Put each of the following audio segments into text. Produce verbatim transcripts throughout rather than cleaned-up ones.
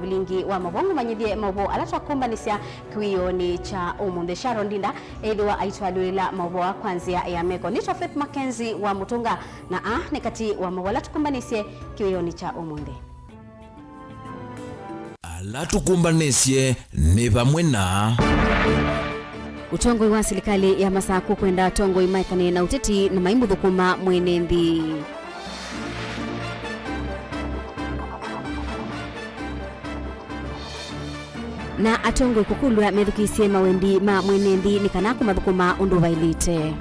Vilingi wa mauvoo ngũmanyĩthye mauvoo ala twakũmbanĩsya kĩwĩonĩ kya ũmũnthĩ. Sharon Ndinda ethĩwa aitũalyũlĩla mauvoo aa kwa nzĩa ya meko. Nĩtwa Faith Mackenzie wa Mũtũnga, na aa nĩ katĩ wa mauvoo ala tũkũmbanĩsye kĩwĩonĩ kya ũmũnthĩ. Ala tũkũmbanĩsye nĩ vamwe na ũtongoi wa silikalĩ ya Masakũ kwenda atongoi maekane na ũteti na maimũthũkũma mwene nthĩ. Na atongoi kũkũlw'a methukĩĩsye mawendi ma mwene nthĩ nĩ kana kũmathũkũma ũndũ vaĩlĩte.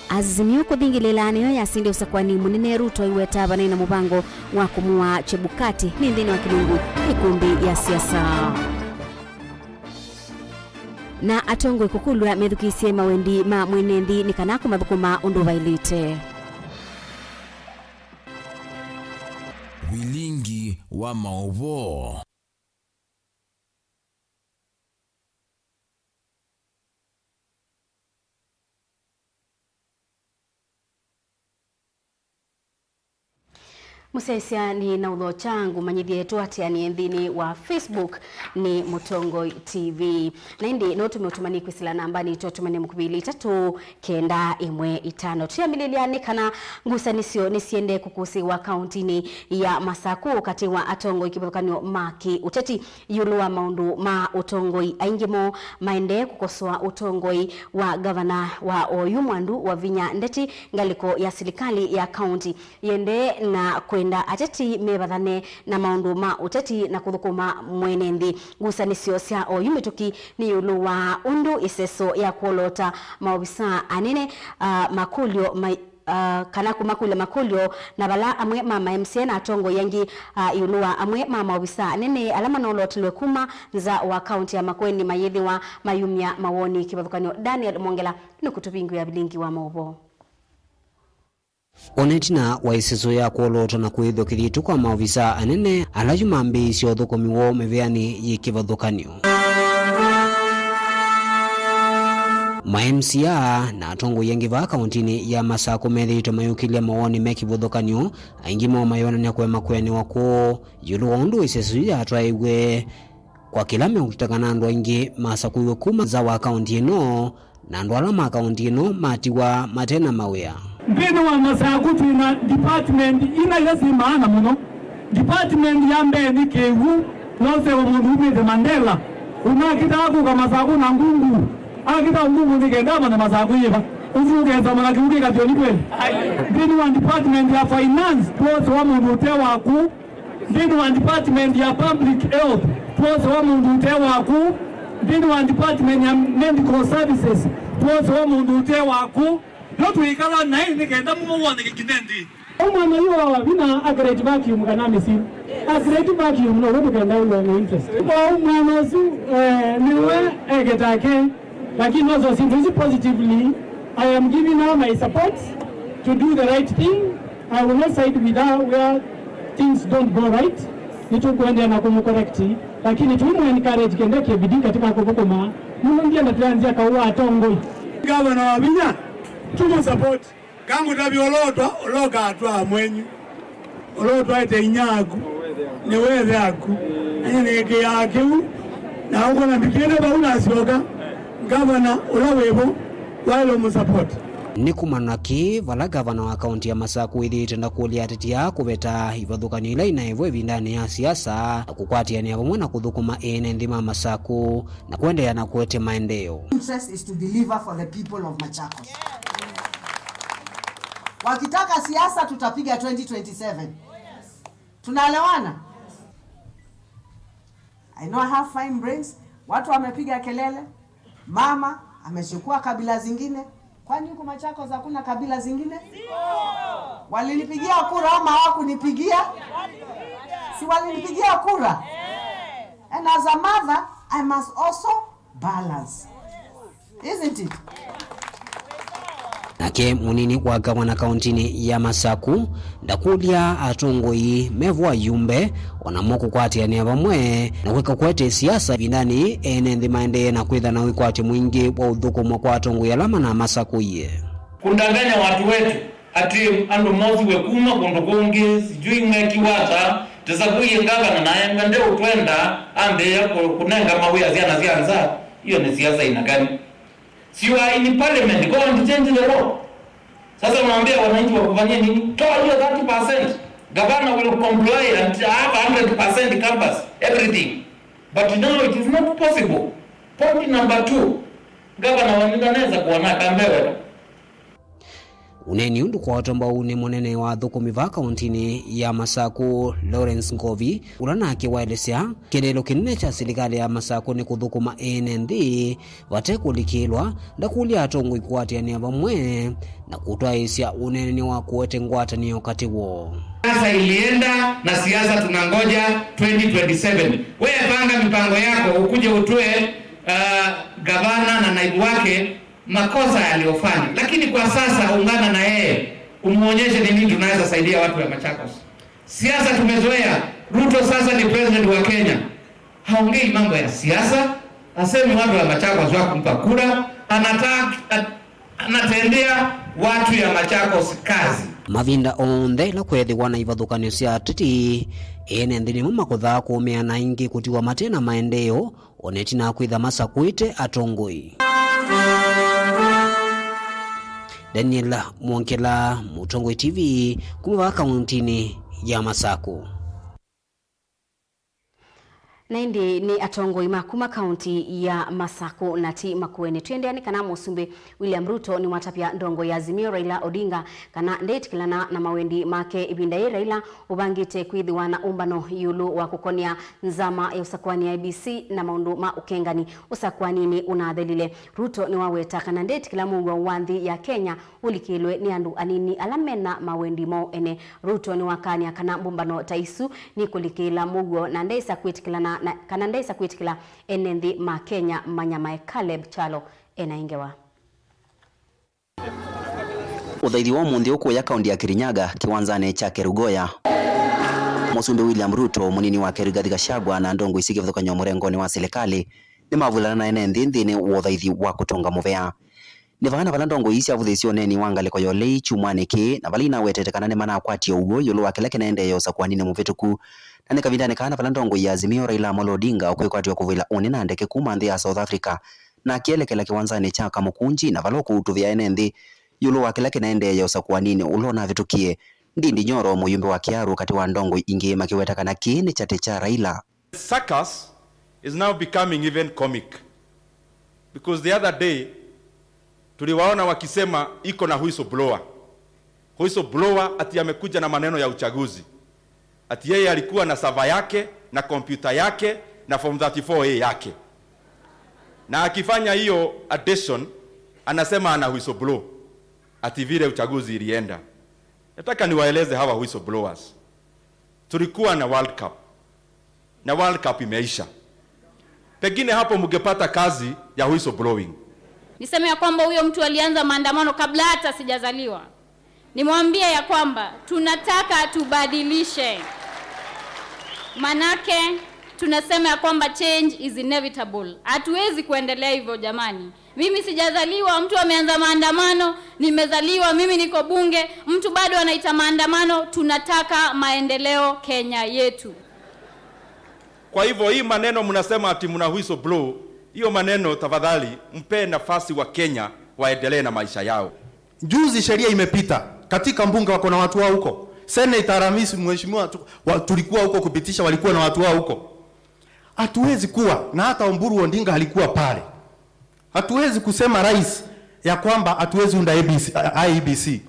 Azimio kũthingĩlĩla nĩyo yasindie ũsakũani mũnene, Ruto aiweta vanaĩ na mũvango wa kũmũaa Chebukati nĩ nthĩnĩ wa kĩlungu kya ĩkũmbĩ ya siasa. Na atongoi kũkũlw'a methukĩĩsye mawendi ma mwene nthĩ nĩ kana kũmathũkũma ũndũ vaĩlĩte. Vilingi wa mauvoo. Mũsyaĩĩsya nĩ na ũthokya ngũmanyĩthye tũatĩanĩe nthĩnĩ wa Facebook nĩ Mũtongoi T V. Na ĩndĩ no ũtũme ũtũmani kwĩsĩla nambanĩ itũ, ũtũmane mũkuvĩli itatũ kenda ĩmwe itano. Twĩambĩlĩlya nĩ kana ngusanĩsyo nĩsiendee kũkũsĩĩwa kauntinĩ ya Masakũ katĩ wa atongoi kĩvathũkany'o ma kĩ-ũteti ĩũlũ wa maũndũ ma ũtongoi. Aingĩ moo maendee kũkosoa ũtongoi wa ngavana wa oyu Mwandu Wavinya Ndeti, ngalĩko ya silikalĩ ya kaunti yĩendee na kwenda ateti mevathane na maũndũ ma ũteti na kũthũkũma mwene nthĩ. Ngusanĩsyo sya oyu mĩtũki nĩ ĩũlũ wa ũndũ ĩseso ya kwolota maovisaa anene, ah, makũlyo ma-, ah, kana kũmakũlya makũlyo, na vala amwe ma ma M C A na atongoi angĩ, ah, ĩũlũ wa amwe ma maovisaa anene ala manolotilwe kuma nza wa kaunti ya Makueni mayĩthĩwa mayumya mawoni kĩvathũkany'o. Daniel Mwongela nũkũtũvingũĩa vilingi wa maũvoo. O na ĩtina wa ĩseso ya kwolotwa na kũĩthw'a kĩthitũ kwa maovisaa anene ala yu mambĩĩisye ũthũkũmi woo mĩvĩanĩ yĩ kĩvathũkany'o, ma M C A na atongoi angĩ vaa kauntinĩ ya Masakũ methĩĩtwe mayũkĩlya mawoni me kĩvathũkany'o, aingĩ moo mayonany'a kũema kwĩanĩwa kũũ ĩũlũ wa ũndũ ĩseso yu yatwaĩiw'e. Kwa kĩla meũteta kana andũ aingĩ masakũiwe kuma nza wa kaunti ĩno, na andũ ala ma kaunti ĩno matiwa mate na mawĩa. Nthĩnĩ wa Masakũ twĩ na department ina ila syĩ maana mũno. Department ya mbee nĩ kĩw'ũ, nosewa mũndũ umĩte Mandela, ũnakitaa kũka Masakũ na ngungu, akita ngungu nĩ kenda amanya Masakũ yĩva. Ũsu ũkesa mũna kĩw'ũ kĩkathioni kweli? Nthĩnĩ wa department ya finance twosewa mũndũ ũte waku. Nthĩnĩ wa department ya public health, twosewa mũndũ ũte waku. Nthĩnĩ wa department ya medical services, twosewa mũndũ ũte waku. Yo twĩkala naĩ nĩ kenda mũmo woneke kĩnendi. Ũmwana ũyũ wa Wavinya a create vacuum kana machine? A create vacuum, no tũkenda ũlwa na interest. Kwa ũmwana ũsu, eh, nĩwe eketake. Lakini also syĩndũ isu positively, I am giving her my support to do the right thing. I will not side with her where things don't go right. Nĩtũkũendeea na kũmũcorrect, lakini tũimũ encourage kĩendee kĩvĩndĩ katika kũthũkũma mũno ndienda tũyanzĩa kaũ wa atongoi. Gavana Wavinya, tũmũ support. Kangũtavya ũla ũtwa, ũla ũkatwaa mwenyu, ũla ũtwaĩte inyia aku, nĩwe ĩthe aku. Nanyie nĩĩkĩĩaa kĩu, na ũkona mbikĩte vau nasyoka, ngavana ũla wĩvo waĩle ũmũsupport. Nĩ kumana na kĩ vala ngavana wa kaunti ya Masakũ wĩthĩĩtwe ndakũlya ateti aa kũveta ivathũkany'o ila inaĩvo ĩvindanĩ ya siasa, na kũkwatĩanĩa vamwe na kũthũkũma ene nthĩ ma Masakũ na kũendeea na kũete maendeeo. Interest is to deliver for the people of Machakos. Wakitaka siasa, tutapiga twenty twenty-seven. Tunaelewana? I know I have fine brains. Watu wamepiga kelele. Mama amechukua kabila zingine. Kwani huku Machakos hakuna kabila zingine? Walinipigia kura ama hawakunipigia? Si walinipigia kura? And as a mother, I must also balance. Isn't it? Nake mũnini wa ngavana kauntinĩ ya Masakũ ndakũlya atongoi mevo ayumbe o namo kũkwatĩanĩa vamwe na kwĩka kũete siasa ĩvindanĩ ene nthĩ maendee na kwĩtha na wĩkwatyo mwingĩ wa ũthũkũmwa kwa atongoi ala manamasakũie. Kudanganya watu wetu Atĩ andũ mosiwe kuma kũndũ kũngĩ, sijui mekiwa ata, tĩsakũie ngavana na embe ndeũtwenda, ambĩĩa kũ-, kũnenga mawĩa syana sya nza, hiyo ni siasa aina gani? Si you are in parliament, go and change the law. Sasa unaambia wananchi wakufanyie nini? Toa hiyo thirty percent. Gavana will comply and have hundred percent campus, everything. But now it is not possible. Point number two, gavana wanyu ndanaweza kuona kambeweta. Ũneeni ũũ ndũkwatwa mbau nĩ mũnene wa athũkũmi vaa kaũntinĩ ya Masakũ, Lawrence Ngovi, ũla nake waelesya kĩeleelo kĩnene kya silikalĩ ya Masakũ nĩ kũthũkũma ene nthĩ vate kũlikĩlwa, ndakũlya atongoi kũatĩanĩa vamwe na kũtwaĩĩsya ũneenany'a wa kũete ngwatanĩo katĩ woo. Siasa ilienda na siasa tunangoja twenty twenty-seven. Wewe panga mipango yako, ukuje utoe, uh, gavana na naibu wake makosa yaliyofanya, lakini kwa sasa ungana na yeye, umuonyeshe ni nini tunaweza saidia watu ya Machakos. Siasa tumezoea. Ruto sasa ni president wa Kenya, haongei mambo ya siasa, hasemi watu wa Machakos wa kumpa kura, anataka, anatendea watu ya Machakos kazi. Mavinda onthe ĩla kweethĩwa na ivathũkanĩo sya ateti, ene nthĩ nĩmo makũthaa kũũmĩana aingĩ kũtiwa mate na maendeeo, o na ĩtina wa kwĩtha masakũĩte atongoi. Daniel Mwongela, Mũtongoi T V, kuma vaa kaũntinĩ ya Masakũ. Na ĩndĩ nĩ atongoi ma kuma kaũnti ya Masakũ na ti Makueni. Twĩendeea nĩ kana Mũsumbĩ William Ruto nĩwatavya ndongoi ya Azimio Raila Odinga kana ndeĩtĩkĩlana na mawendi make ĩvinda yĩĩ Raila ũvangĩte kwĩthĩwa na ũmbano ĩũlũ wa kũkonea nzama ya ũsakũani ya I E B C na maũndũ ma ũkengani ũsakũaninĩ ũnathelile. Ruto nĩwaweta kana ndeĩtĩkĩla mũuo wa nthĩ ya Kenya ũlikĩlwe nĩ andũ anini ala mena mawendi moo ene. Ruto nĩwakany'a kana mbũmbano ta isu nĩkũlikĩla mũuo na ndeĩsa kwĩtĩkĩlana na, kana ndeĩsa kwĩtĩkĩla ene nthĩ ma Kenya manyamae. Caleb Kyalo ena ĩ ngewa. Ũthaithi wa ũmũnthĩ ũkũya kaũnti ya Kirinyaga, kĩwanzanĩ kya Kerugoya. Mũsumbĩ William Ruto, mũnini wake Rigathi Gachagua, na ndongoi syĩ kĩvathũkany'o mũrengonĩ wa silikalĩ nĩmavulana na ene nthĩ nthĩnĩ wa ũthaithi wa kũtũnga mũvea. Nĩ vaa na vala ndongoi ii syavũthĩĩsye ũneeni wa ngalĩko ya ũlei kyumwanĩ kĩĩ, na vala inawetete kana nĩmanakwatie ũw'o ĩũlũ wa kĩla kĩnaendeeye ũsakũaninĩ mũvĩtũku. Na nĩ kavindanĩ kaa na vala ndongoi ya Azimio Raila Amolo Odinga ũkwĩkwatw'a kũvũĩla ũnĩ na ndeke kuma nthĩ ya South Africa, na akĩelekela kĩwanzanĩ kya Kamũkũnji, na vala ũkũutũvĩa ene nthĩ ĩũlũ wa kĩla kĩnaendeeye ũsakũaninĩ ũla ũnavĩtũkie. Ndindi Nyoro, mũyumbe wa Kiharu, katĩ wa ndongoi ingĩ, makĩweta kana kĩĩ nĩ kyathĩ kya Raila. Circus is now becoming even comic, because the other day tuliwaona wakisema iko na whistleblower. Whistleblower ati amekuja na maneno ya uchaguzi. Ati yeye alikuwa na server yake na kompyuta yake na form thirty-four A yake. Na akifanya hiyo addition, anasema ana whistleblow. Ati vile uchaguzi ilienda. Nataka niwaeleze hawa whistleblowers. Tulikuwa na World Cup. Na World Cup imeisha. Pengine hapo mngepata kazi ya whistleblowing. Niseme ya kwamba huyo mtu alianza maandamano kabla hata sijazaliwa. Nimwambie ya kwamba tunataka tubadilishe. Manake tunasema ya kwamba change is inevitable. Hatuwezi kuendelea hivyo jamani. Mimi sijazaliwa, mtu ameanza maandamano, nimezaliwa, mimi niko bunge, mtu bado anaita maandamano, tunataka maendeleo Kenya yetu. Kwa hivyo hii maneno mnasema ati mna whistleblow, hiyo maneno tafadhali mpe nafasi wa Kenya waendelee na maisha yao. Juzi sheria imepita katika mbunge, wako na watu wao huko. Senator Aramis, mheshimiwa tu-, wa-, tulikuwa huko kupitisha, walikuwa na watu wao huko. Hatuwezi kuwa, na hata Oburu Odinga alikuwa pale. Hatuwezi kusema rais ya kwamba hatuwezi unda A B C, I E B C.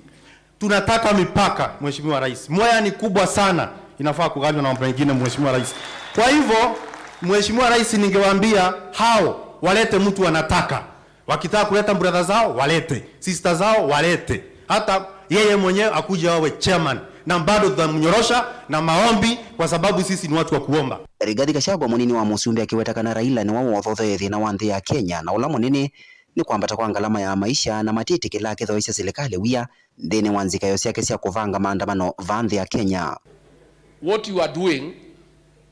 Tunataka mipaka, Mheshimiwa Rais. Mwea ni kubwa sana, inafaa kugawanywa na mambo mengine, Mheshimiwa Rais. Kwa hivyo, Mheshimiwa Rais, ningewaambia hao walete mtu wanataka. Wakitaka kuleta brother zao, walete. Sister zao, walete. Hata yeye mwenyewe akuje awe chairman. Na bado tutamnyorosha na maombi kwa sababu sisi ni watu wa kuomba. Rigathi Gachagua, mũnini wa mũsumbĩ, akĩweta kana Raila nĩwe wothothee thĩna wa nthĩ ya Kenya, na ũla mũnene nĩ kwambata kwa ngalama ya maisha, na matĩtĩkĩla akĩthoesya silikalĩ wia nthĩnĩ wa nzikaĩo syake sya kũvanga maandamano vaa nthĩ ya Kenya. What you are doing,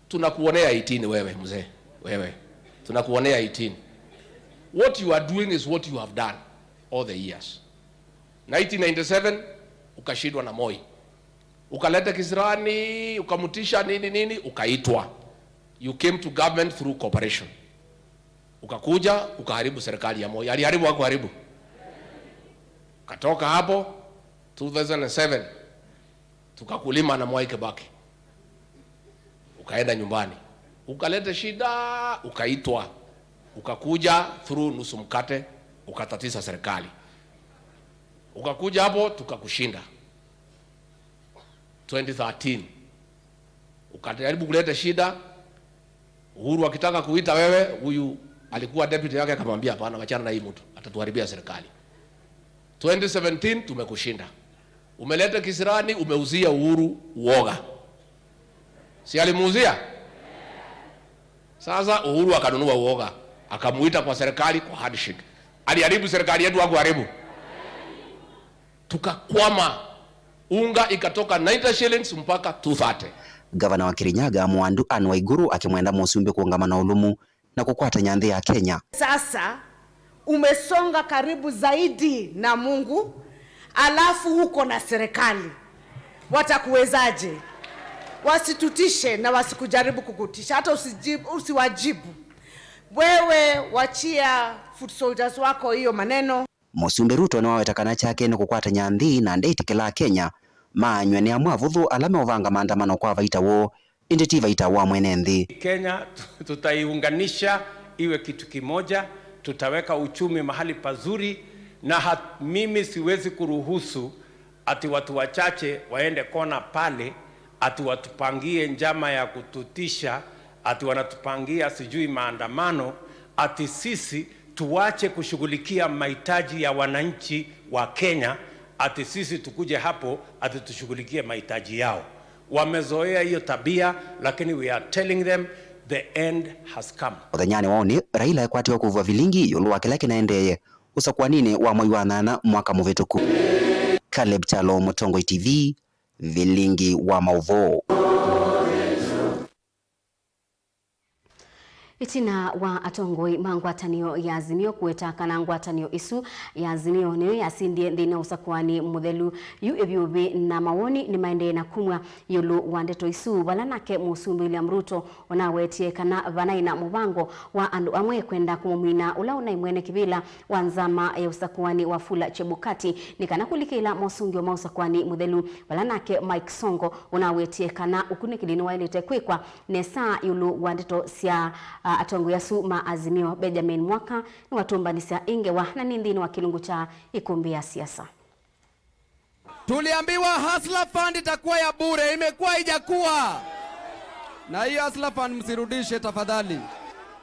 tunakuonea eighteen wewe, mzee. Wewe. Tunakuonea eighteen. What you are doing is what you have done all the years. Nineteen ninety-seven, Ukashindwa na Moi. Ukaleta kisirani, ukamutisha nini nini, ukaitwa. You came to government through cooperation. Ukakuja, ukaharibu serikali ya Moi. Aliharibu, hakuharibu? Ukatoka hapo, two thousand and seven, tukakulima na Mwai Kibaki. Ukaenda nyumbani. Ukaleta shida, ukaitwa. Ukakuja through nusu mkate, ukatatiza serikali. Ukakuja hapo, tukakushinda. Twenty thirteen. Ukajaribu kuleta shida. Uhuru akitaka kuita wewe, huyu alikuwa deputy yake, akamwambia, "Hapana, wachana na hii mtu, atatuharibia serikali." Twenty seventeen tumekushinda. Umeleta kisirani, umeuzia Uhuru uoga. Si alimuuzia? Sasa Uhuru akanunua uoga, akamuita kwa serikali kwa handshake. Aliharibu serikali yetu, hakuharibu? Tukakwama. Unga ikatoka ninety shillings mpaka two thirty. Gavana wa Kirinyaga, Mwandu Anne Waiguru, akĩmwenda mũsumbĩ kũũngama na ũlũmu na kũkwatany'a nthĩ ya Kenya. Sasa umesonga karibu zaidi na Mungu, alafu uko na serikali. Watakuwezaje? Wasitutishe na wasikujaribu kukutisha, hata usijibu, usiwajibu. Wewe wachia foot soldiers wako hiyo maneno. Mũsumbĩ Ruto nĩwaweta kana kyake nĩ kũkwatany'a nthĩ na ndeĩtĩkĩla Akenya maanywe nĩ amwe avũthũ ala meũvanga maandamano kwa vaita woo, ĩndĩ ti vaita wa mwene nthĩ. Kenya tutaiunganisha iwe kitu kimoja, tutaweka uchumi mahali pazuri, na hat-, mimi siwezi kuruhusu ati watu wachache waende kona pale, ati watupangie njama ya kututisha, ati wanatupangia sijui maandamano, ati sisi tuwache kushughulikia mahitaji ya wananchi wa Kenya, ati sisi tukuje hapo ati tushughulikie mahitaji yao. Wamezoea hiyo tabia, lakini we are telling them the end has come. Mũthenyanĩ wa ũnĩ, Raila ekwatiwe kũvua vilingi ĩũlũ wa kĩla kĩnaendeeye ũsakũaninĩ wa mwei wa nyanya mwaka mũvĩtũku. Caleb Kyalo, Mũtongoi T V, vilingi wa maũvoo. Ĩtina wa atongoi ma ngwatanĩo ya Azimio kũweta kana ngwatanĩo ĩsu ya Azimio nĩyo yasindie nthĩnĩ wa ũsakũani mũthelu, yu ĩvyũvĩ na mawoni nĩmaendee na kumw'a ĩũlũ wa ndeto isu, vala nake Mũsumbĩ William Ruto ũnawetie kana vanaĩ na mũvango wa andũ amwe kwenda kũmũmina ũla ũnaĩ mwene kĩvĩla wa nzama ya ũsakũani Wafula Chebukati nĩ kana kũlikĩla mosũngĩo ma ũsakũani mũthelu, vala nake Mike Sonko ũnawetie kana ũkunĩkĩli nĩwaĩlĩte kwĩkwa nesa ĩũlũ wa ndeto sya, a, atongoi asu ma Azimio. Benjamin Mwaka nĩwatũmbanĩsya ĩ ngewa na nĩ nthĩnĩ wa kĩlungu kya ĩkũmbĩ ya siasa. Tuliambiwa Hustler Fund itakuwa ya bure, imekuwa haijakuwa. Na hiyo Hustler Fund msirudishe tafadhali.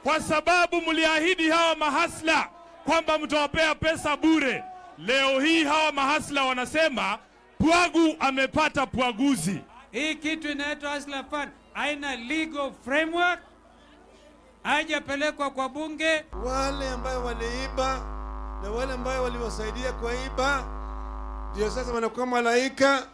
Kwa sababu mliahidi hawa mahasla kwamba mtawapea pesa bure. Leo hii hawa mahasla wanasema Pwagu amepata pwaguzi. Hii kitu inaitwa Hustler Fund haina legal framework, haijapelekwa kwa bunge. Wale ambayo waliiba na wale ambayo waliwasaidia kuiba ndio sasa wanakuwa malaika,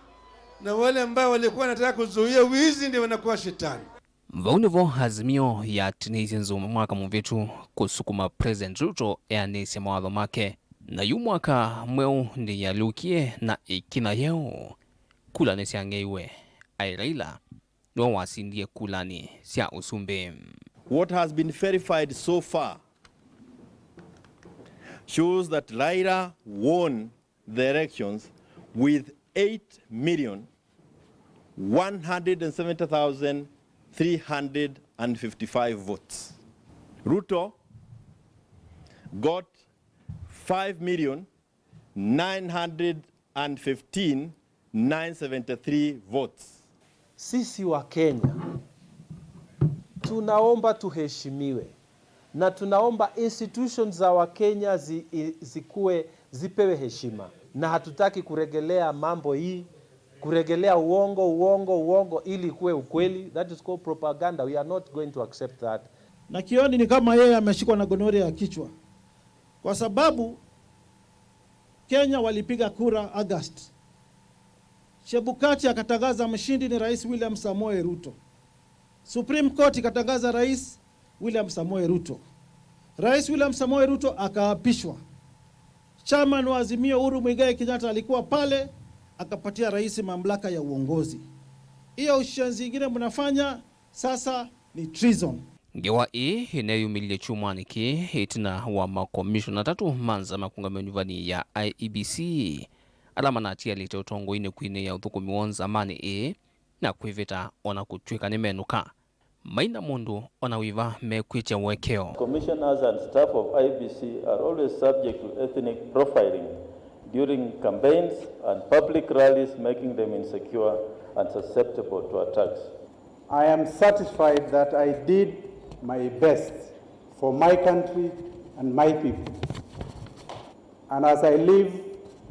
na wale ambayo walikuwa wanataka kuzuia wizi ndio wanakuwa shetani. Vau nĩvo Azimio yatinĩisye nzũma mwaka mũvĩtu kũsukuma President Ruto eanĩsye mawatho make. Na yu mwaka mweũ nĩyalyũkie na ĩkinya yeũ. Kula nĩsyang'eiwe. Aĩ Raila nĩwe wasindie kulanĩ sya ũsumbĩ. What has been verified so far shows that Raila won the elections with eight million one hundred and seventy thousand three hundred and fifty-five votes. Ruto got five million nine hundred and fifteen nine seventy-three votes. Sisi wa Kenya tunaomba tuheshimiwe, na tunaomba institutions za Wakenya zi-, i-, zikuwe, zipewe heshima, na hatutaki kuregelea mambo hii, kuregelea uongo, uongo, uongo ili kuwe ukweli. That is called propaganda. We are not going to accept that. Na Kioni ni kama yeye ameshikwa na gonorrhea ya kichwa, kwa sababu Kenya walipiga kura August. Chebukati akatangaza mshindi ni Rais William Samoei Ruto. Supreme Court ikatangaza Rais William Samoei Ruto. Rais William Samoei Ruto akaapishwa. Chairman wa Azimio Uhuru Muigai Kenyatta alikuwa pale, akapatia rais mamlaka ya uongozi. Hiyo ushenzi ingine mnafanya sasa ni treason. Ngewa ĩĩ ĩneeyumĩlile kyumwanĩ kĩĩ ĩtina wa makomishona atatũ ma nzama kũngamĩwa nĩ nyuvani ya I E B C, ala manatialĩte ũtongoinĩ kwinĩĩa ũthũkũmi woo nzamanĩ ĩĩ na kwĩvĩta o na kũtw'ĩka nĩmenũka. Maina mũndũ o na wĩva mekwĩtya ũekeo. Commissioners and staff of I E B C are always subject to ethnic profiling during campaigns, and public rallies, making them insecure and susceptible to attacks. I am satisfied that I did my best for my country and my people. And as I leave,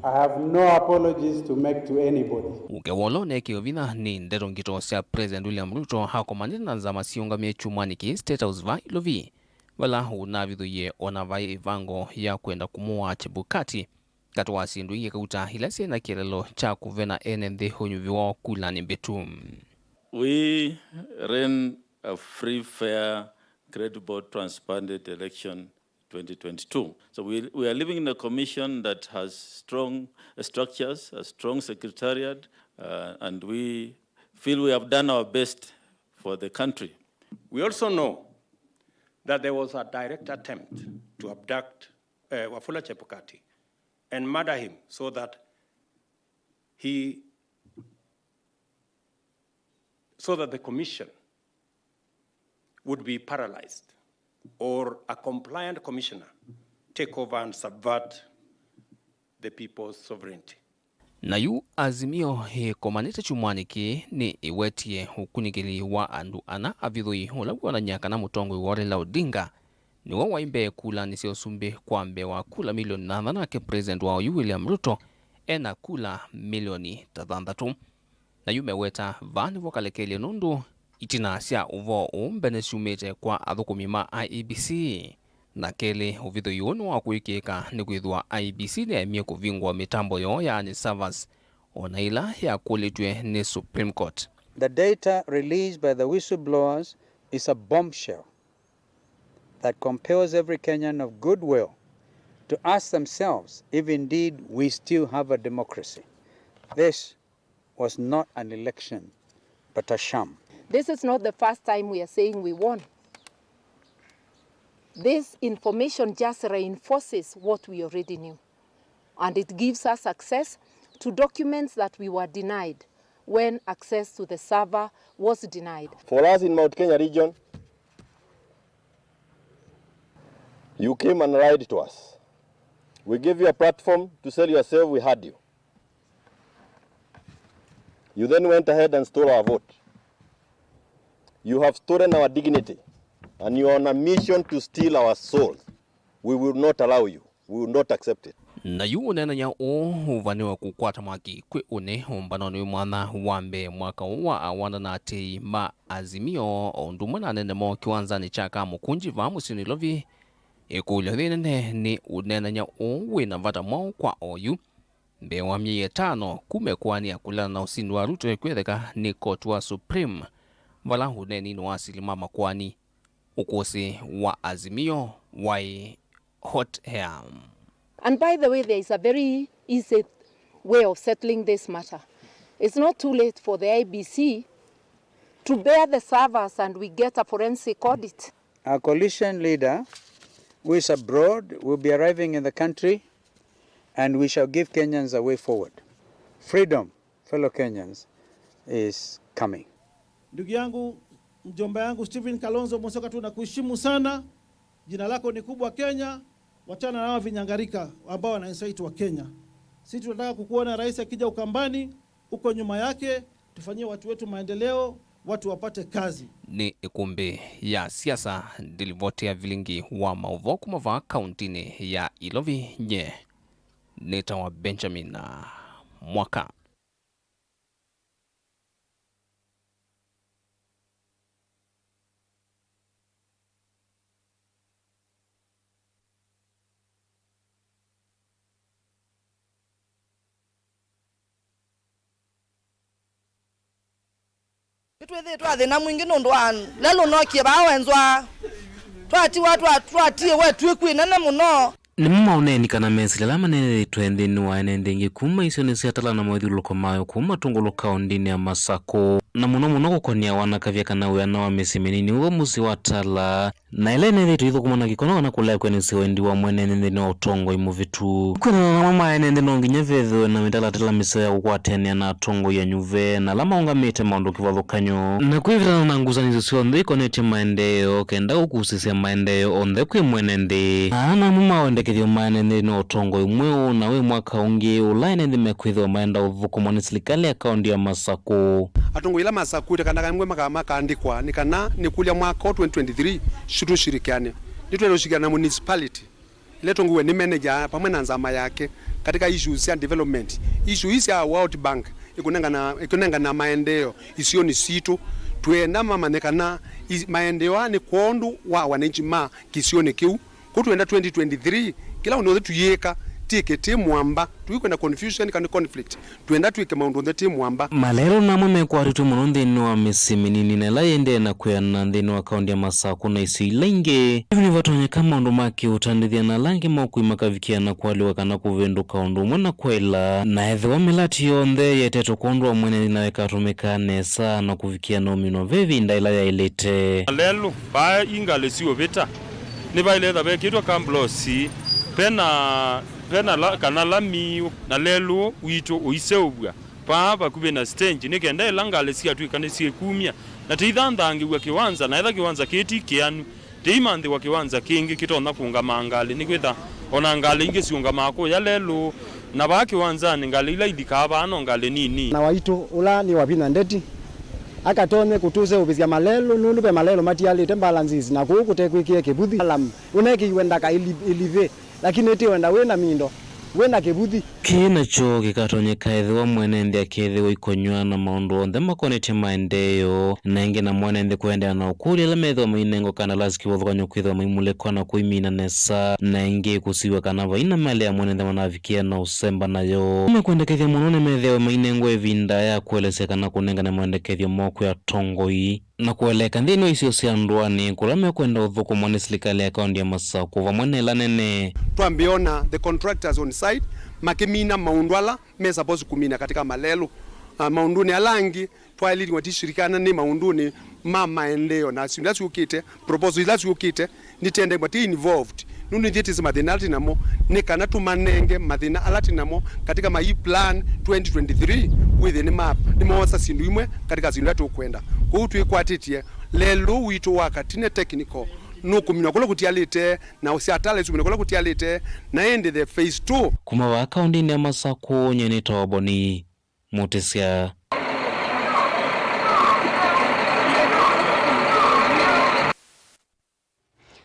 I have no apologies to make to anybody. Ũkewolo neekĩwe vinya nĩ ndeto ngito sya President William Ruto akomanĩte na nzama siũngamie kyumwanĩ kĩĩ State House va Ilovi, vala ũnavithũie o na vai ĩvango ya kwenda kũmũaa Chebukati katĩ wa syĩndũ ingĩ kauta ila syĩ na kĩeleelo kya kũvena ene nthĩ ũnyuvi woo kulanĩ mbĩtu. We ran a free, fair, credible, transparent election twenty twenty-two. So we, we are living in a commission that has strong, uh, structures, a strong secretariat, uh, and we feel we have done our best for the country. We also know that there was a direct attempt to abduct, uh, Wafula Chebukati and murder him so that he so that the commission would be paralyzed or a compliant commissioner take over and subvert the people's sovereignty. Na yu Azimio ĩkomanĩte kyumwanĩ kĩĩ nĩ ĩwetie ũkunĩkĩli wa andũ ana avithũi, ũla wĩonany'a kana mũtongoi woo Raila Odinga nĩwe waĩ mbee kulanĩ sya ũsumbĩ kwa mbee wa kula milioni thanthatũ, nake President wa oyu William Ruto ena kula milioni ta thanthatũ. Na yu meweta vaa nĩvo kalekelye nũndũ itina sya ũvoo ũũ mbene syumĩte kwa athũkũmi ma I E B C. Na kelĩ, ũvithũi ũũ nĩ wa kũĩkĩĩka nĩkwĩthĩwa I E B C nĩyaemie kũvingũa mĩtambo yoo, yaani servers, o na ĩla yakũlĩtw'e nĩ Supreme Court. The data released by the whistleblowers is a bombshell that compels every Kenyan of goodwill to ask themselves if indeed we still have a democracy. This was not an election, but a sham. This is not the first time we are saying we won. This information just reinforces what we already knew, and it gives us access to documents that we were denied when access to the server was denied. For us in Mount Kenya region, you came and lied to us. We gave you a platform to sell yourself, we heard you. You then went ahead and stole our vote. You have stolen our dignity, and you are on a mission to steal our souls. We will not allow you. We will not accept it. Na yu ũneenany'a ũũ ũvanĩwe kũkwata mwaki kwĩ ũnĩ ũmbanonĩ wĩ mwanya wa mbee mwaka ũũ wa awanda na atĩĩi ma Azimio, o ũndũ ũmwe na anene moo kĩwanzanĩ kya Kamũkũnji vaa mũsyĩ Nairobi. Ĩkũlyo yĩnene nĩ ũneenany'a ũũ wĩ na vata mwaũ kwa oyu? Mbee wa myei ĩtano kuma ĩkoani ya kũleana na ũsindi wa Ruto ĩkwĩtheka nĩ koti wa Supreme, vala ũneeni nĩ wa asili ma makoani, ũkũsĩ wa Azimio waĩ hot air. And by the way, there is a very easy way of settling this matter. It's not too late for the I E B C to bear the servers and we get a forensic audit. Our coalition leader, who is abroad, will be arriving in the country, and we shall give Kenyans a way forward. Freedom, fellow Kenyans, is coming. Ndugu yangu, mjomba yangu Stephen Kalonzo Musyoka, tunakuheshimu sana. Jina lako ni kubwa Kenya. Wachana na hawa vinyangarika ambao wana insult wa Kenya. Sisi tunataka kukuona rais akija Ukambani, uko nyuma yake, tufanyie watu wetu maendeleo, watu wapate kazi. Nĩ ĩkũmbĩ ya siasa, ndilivoti ya vilingi wa maũvoo kuma vaa kauntinĩ ya Ilovi, nye nĩtawa Benjamin Mwaka. Nĩtwĩthĩĩtwe athĩna mwingĩ nũndũ wa lelũ nookie vaa wenzwa. Twatiwa, twa-, twatiĩwe ĩtuĩku ĩnene mũno. Nĩmo maũneeni kana mesĩle ala maneenethĩtwe nthĩnĩ wa ene nthĩ ingĩ kuma isionĩ sya Tala na mawĩthyũlũlũko mayo kuma Tũngũlũ kaũndĩnĩ ya Masakũ, na mũno mũno kũkonĩa wanakavya kana wĩana wa mĩsyĩ mĩnini ũvo mũsyĩ wa Tala, na ĩla ĩneethĩtwe ĩithũkũma na kĩkono kana kũlea kwĩanĩsya wendi wa mwene nthĩ nthĩnĩ wa ũtongoi mũvĩtu. Kwĩanana na amwe ma ene nthĩ, no nginya vethĩwe na mĩtalatala mĩseo ya kũkwatĩanĩa na atongoi anyuve na ala maũngamĩte maũndũ kĩvathũkany'o, na kwĩvĩtana na ngusanĩsyo syonthe ikonetye maendeeo, kenda kũkusĩsya maendeeo onthe kwĩ mwene nthĩ. Na aa namo ma wendekethyo ma ene nthĩ nĩ ũtongoi mweũ na wĩ mwaka ũngĩ ũla ene nthĩ mekwĩthĩwa maenda ũthũkũmwa nĩ silikalĩ ya kaũndĩ ya Masakũ. Atongoi ala masakuĩte kana kamwe maka-, makaandĩkwa nĩ kana nĩkũlya mwaka ũũ twenty twenty-three, situshirikiane. Nĩtwenda ũshirikiana na municipality ĩla ĩtongoew'e nĩ manager pamwe na nzama yake katika issues sya development. Issue ii sya World Bank ĩkũnengana, ĩkũnengana maendeeo isionĩ sitũ. Twĩenda mamanye kana i-, maendeeo aa nĩ kwondũ wa wananchi ma kĩsionĩ kĩu. Kwoou twĩenda twenty twenty-three, kĩla ũndũ wothe tũyĩka, tĩke tĩ mwamba, tũikwenda confusion kana conflict. Twĩenda twĩke maũndũ onthe tĩ mwamba. Malelũ namwe mekwatĩtwe mũno nthĩnĩ wa mĩsyĩ mĩnini na ĩla yĩendee na kwĩana nthĩnĩ wa kaũndĩ ya Masakũ na isio ila ingĩ. Yu nĩvatonyeka maũndũ ma kĩũtandĩthya na ala angĩ ma ũkui makavikĩa na kũalyũka kana kũvĩndũka ũndũ ũmwe na kwaĩla, na ethĩwa mĩlati yonthe yetetwe kwondũ wa mwene nthĩ na ĩkatũmĩkaa nesa na kũvikĩa na ũminwa ve ĩvinda ĩla yaĩlĩte. Malelũ, vaa ii ngalĩ siũvĩta, nĩvaĩle ĩtha vekĩtwe kambulosi, vena, vena la, kana lami, na lelũ witũ ũiseũvw'a vaa vakuvĩ na stage, nĩ kenda ĩla ngalĩ sikatw'ĩka nĩsyĩkumya na tĩithanthaangĩw'a kĩwanza, na etha kĩwanza kĩĩ ti kĩanu, tĩimanthĩwa kĩwanza kĩngĩ kĩtonya kũũngamaa ngalĩ, nĩkwĩtha o na ngalĩ ingĩ siũngamaa kũya lelũ, na vaa kĩwanzanĩ ngalĩ ila ilikaa vaa no ngalĩ nini. Na waitũ ũla nĩ Wavinya Ndeti akatonye kũtũseũvĩsya malelũ, nũndũ ve malelũ matialĩte balances na kũu kũtekwĩkĩe kĩvuthi. Alam ũnekĩiwe ndaka ĩli-, ĩlivĩ, lakini ĩtĩwenda wĩ na mindo, wĩ na kĩvuthi. Kĩĩ nakyo kĩkatonyeka ethĩwa mwene nthĩ akethĩwa ikonywa na maũndũ onthe makonetye maendeeo, na ĩngĩ na mwene nthĩ kũendeea na ũkũlya ala methĩwa mainengwa kandalasi kĩvathũkany'o kwĩthĩwa maimulĩkwa na kũimina nesa, na ĩngĩ kũsiw'a kana vai na malĩ ya mwene nthĩ manavikĩa na ũsemba nayo. Mekwendekethya mũno nĩmethĩawe mainengwa ĩvinda ya kũelesya kana kũnengane maendekethyo moo kwĩ atongoi na kũeleeka nthĩnĩ wa isio sya ndũanĩ kũla mekwenda ũthũkũmwa nĩ silikalĩ ya kaũndĩ ya Masakũ vamwe na ĩla nene. Twambĩona the contractors on site makĩmina maũndũ ala me supposed kũmina katika malelũ. Ah, maũndũnĩ ala angĩ twaĩlĩtwe tishirikiana nĩ maũndũnĩ ma maendeeo na syĩndũ ila syũkĩte, proposal ila syũkĩte, nĩtendee ti involved. Nũndũ nĩthyĩtĩsye mathĩna ala twĩ namo, nĩ kana tũmanenge mathĩna ala twĩ namo katika mai plan twenty twenty-three, wĩthĩe nĩma-, nĩmoosa syĩndũ imwe katika syĩndũ ila tũkwenda. Kwoou twĩkwatĩtye lelũ witũ wa Katine Technical nũkũminwa kũla kũtialĩte, na ũsyatala ĩsumbĩne kũla kũtialĩte, na ĩndĩ the phase two. Kuma vaa kaũndĩnĩ ya Masakũ, nyie nĩtawa Boni Mũtĩsya.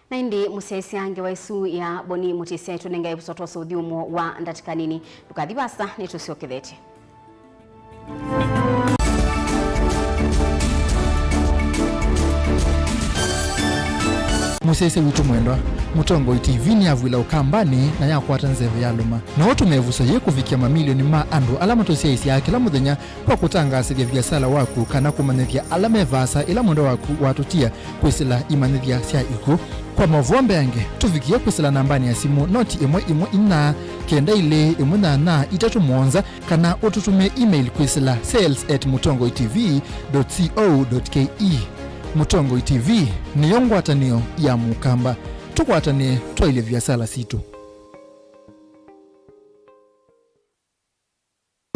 Na ĩndĩ mũsyaĩĩsya ngewa ĩsu ya Boni Mũtĩsya ĩtũnengae ĩvuso twosa ũthyũmũo wa ndatĩka nini. Ndũkathi vaasa, nĩtũsyokethetye. Mũsyaĩĩsya witũ mwendwa, Mũtongoi T V nĩyavw'ĩla Ũkambanĩ na yakwata nzeve yalũma. No ũtũme ĩvuso yĩĩ kũvikĩa mamilioni ma andũ ala matũsyaĩĩsyaa kĩla mũthenya kwa kũtangaasĩthya viasala waku kana kũmanyĩthya ala me vaasa ĩla mwendwa waku watũtia kwĩsĩla imanyĩthya sya ikw'ũ. Kwa maũvoo mbeange, tũvikĩe kwĩsĩla nambanĩ ya simũ noti ĩmwe ĩmwe inya, kenda ilĩ ĩmwe nyanya itatũ mũonza, kana ũtũtũmĩe email kwĩsĩla sales at mũtongoi T V dot co dot K E. Mũtongoi T V nĩyo ngwatanĩo ya Mũkamba. Tũkwatanĩe twaĩlye viasala sitũ.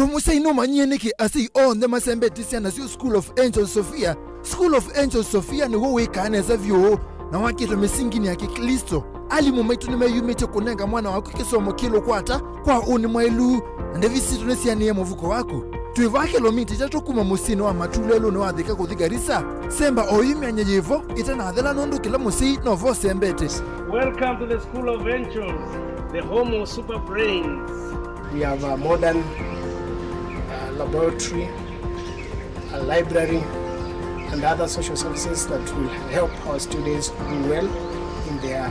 Mũsyai nũmanyie nĩkĩ asyai onthe masembetye syana syoo School of Angels Sophia? School of Angels Sophia nĩw'o wĩkaa nesa vyũ na wakĩtwe mĩsinginĩ ya Kĩklĩsto. Alimũ maitũ nĩmeyumĩtye kũnenga mwana waku kĩsomo kĩlũkwata kwa ũnĩ mwaĩlu, na ndevi sitũ nĩsianĩe mũvuko waku. Twĩ vaa kĩlomita itatũ kuma mũsyĩnĩ wa matu lelũnĩ wa Thika kũthi Garissa. Semba oyu myanya yĩvo ĩtanathela, nũndũ kĩla mũsyai no vo ũsembete. Welcome to the School of Angels, the home of super brains. We have a modern, uh, laboratory, a library, and other social services that will help our students do well in their